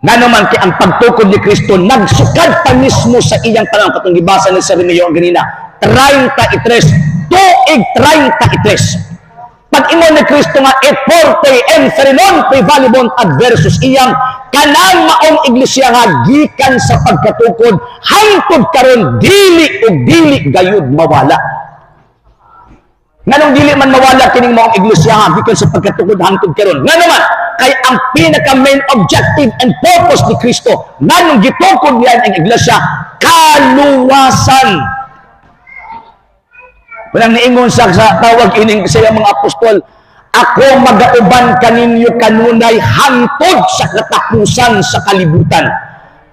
Ngano man kay ang pagtukod ni Kristo nagsukad pa mismo sa iyang panahon, katong gibasa ni Sir Remeo ganina, 33 tuig, 33. Pag-ingon ni Kristo nga "Et forte inferi non praevalebunt adversus eam", kanang maong iglesia nga gikan sa pagkatukod hangtod karon dili ug dili gayud mawala. Nganong dili man mawala kining maong iglesia nga gikan sa pagkatukod hangtod karon? Ngano man kay ang pinaka main objective and purpose ni Kristo nganong gitukod niya ang iglesia, kaluwasan. Walang niingon sa tawag ining sa iyang mga apostol, "Ako magauban kaninyo kanunay hangtod sa katapusan sa kalibutan."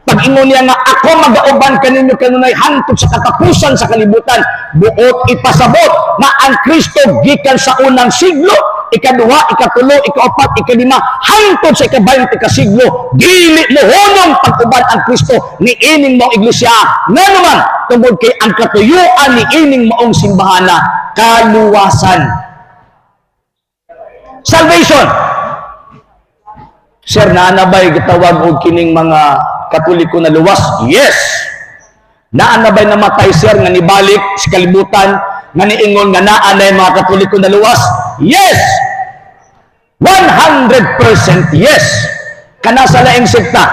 Pag-ingon niya nga "Ako magauban kaninyo kanunay hangtod sa katapusan sa kalibutan", buot ipasabot na ang Kristo gikan sa unang siglo, ikaduha, ikatulo, ikaapat, ikalima, hangtod sa ika-20 ka siglo, dili mohunong pag-uban ang Kristo ni ining maong iglesia. Ngano man, tungod kay ang katuyuan ni ining maong simbahana, kaluwasan. Salvation. Sir, naa na bay gitawag og kining mga Katoliko na luwas? Yes. Naa na bay namatay, sir, nga nibalik sa kalibutan nga niingon nga naa na mga Katoliko na luwas? Yes. 100% yes. Kana sa laing sekta.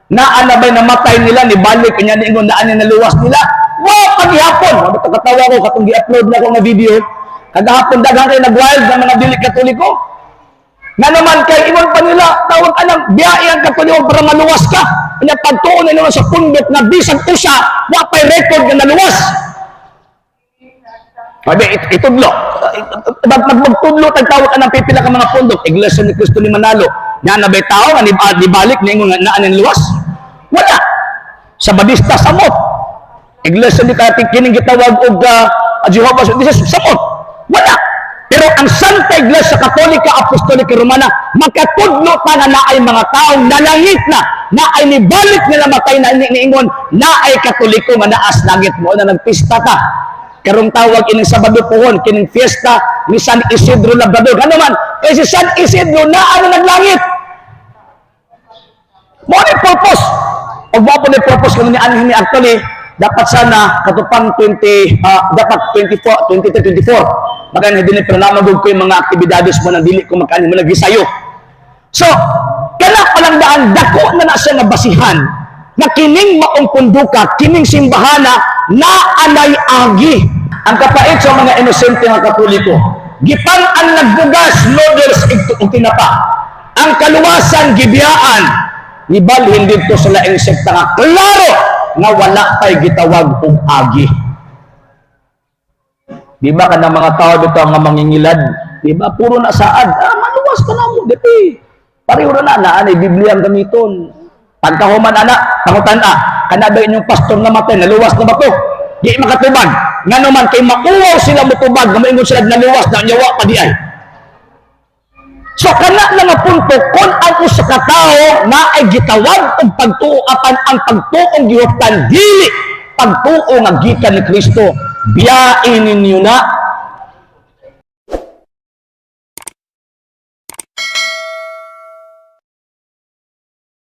Naa na bay namatay nila nibalik kanya niingon naa ni naluwas nila? Wa paghihapon. Wa ba katawa ko katong gi-upload na ko nga video. Kagahapon daghan kay nag-wild ng mga dili Katoliko. Nga naman kay ingon pa nila, tawag anang biyahe ang Katoliko para maluwas ka. Kanya pagtuon na naman sa pundok na bisan usa, wa pay record nga naluwas. Sabi, itudlo. Magtudlo tag tawag anang pipila ka mga pundok. Iglesia ni Cristo ni Manalo. Nga na bay tao nga nibalik ningon nga naa ning luwas? Wala. Sa Badista, samot. Iglesia ni Kating kining gitawag og Jehovah's Witnesses, samot. Wala. Pero ang Santa Iglesia Katolika Apostolika Romana makatudlo ta nga naay mga taong nalangit na, naay nibalik nila matay na niingon naay Katoliko nga naas langit mo na nagpista ta. Karong tawag ining Sabado pohon kining fiesta ni San Isidro Labrador. Ano man kay si San Isidro naa na naglangit. Mo ni purpose. O mo po ni purpose kung ni anhin ni actually dapat sana katupang 20, dapat 24, 23, 24. Baka hindi ni pero namagog ko yung mga aktibidades mo nang dili ko makaani mo nagisayo. So, kana palang daan dako na na siya nga basihan na kining maong punduka, kining simbahana na anay agi. Ang kapait sa mga inosente nga Katoliko, gipan ang nagbugas, noodles ug tinapa. Ang kaluwasan gibiyaan, nibalhin didto sa laing sekta nga klaro nga wala pay gitawag og agi. Di ba kanang mga tao dito nga mangingilad, di ba puro na saad, ah, maluwas ka na mo, di pareho na na, naa Biblia ang gamiton. Pagkahuman ana, pangutan ah, kana ba inyong pastor namatay, naluwas na ba to? Di makatubag. Ngano man kay mauwaw sila motubag, nga moingon sila naluwas na nyawa pa di ay. So kana na nga punto kung ang usa ka tawo na ay gitawag og pagtuo apan ang pagtuong gihuptan dili pagtuo nga gikan ni Kristo, biyain ninyo na.